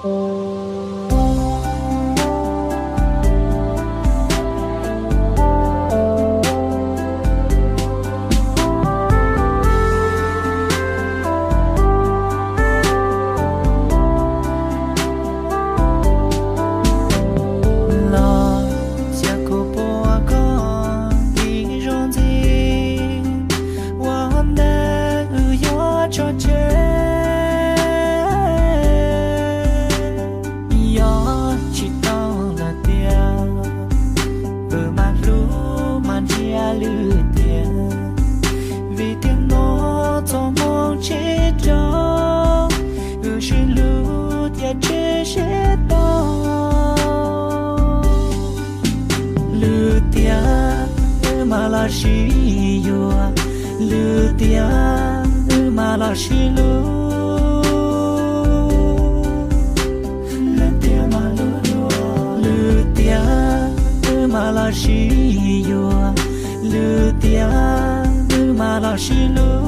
Los cia kuv pua koj ib zaug ntxiv, ua ntej wb yuav tso tseg. Yog tsis tau lawm tiag, wb mam hlub mam ntsia lwm tiam, vim tiam no txoj hmoo tseg rau wb sib hlub thiab tseg sib tau. Lwm tiam wb mam los sib yuav, lwm tiam wb mam los sib hlub, lwm tiam wb mam los sib yuav, lwm tiam wb mam los sib hlub.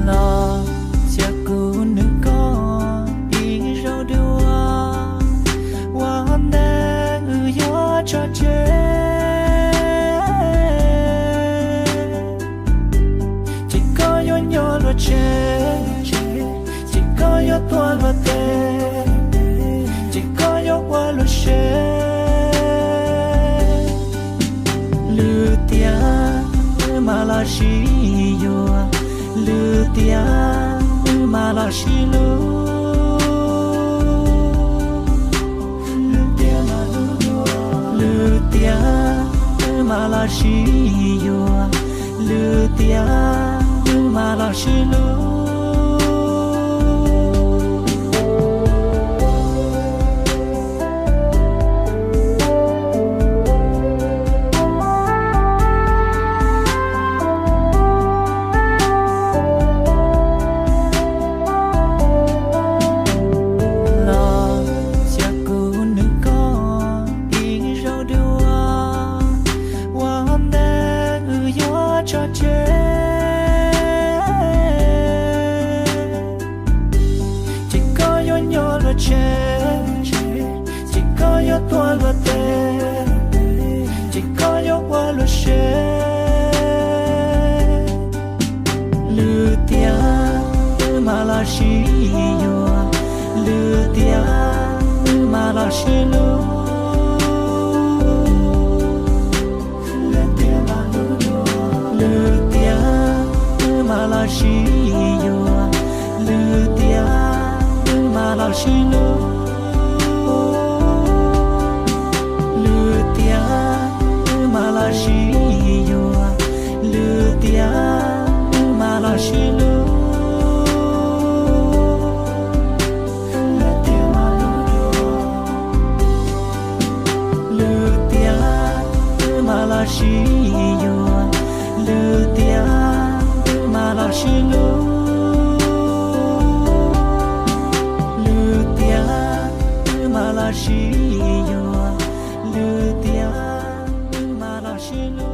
Los cia kuv nug koj ib zaug dua, ua ntej wb yuav tso tseg. Ces koj yuav nyob luag tsev, ces koj yuav tuaj luag teb, ces koj yuav ua luag sev. Lwm tiam wb mam los sib yuav, lwm tiam wb mam los sib hlub, lwm tiam wb mam los sib yuav, lwm tiam wb mam los sib hlub. Los cia kuv nug koj ib zaug dua, ua ntej wb yuav tso tseg. Ces koj yuav nyob luag tsev, ces koj yuav tuaj luag teb, ces koj yuav ua luag sev. Lwm tiam wb mam los sib yuav, lwm tiam wb mam los sib hlub, lwm tiam wb mam los sib yuav, lwm tiam wb mam los sib hlub, lwm tiam wb mam los sib yuav, lwm tiam wb mam los sib hlub. Lwm tiam wb mam los sib yuav, lwm tiam wb mam los sib hlub, lwm tiam wb mam los sib yuav, lwm tiam wb mam los sib hlub.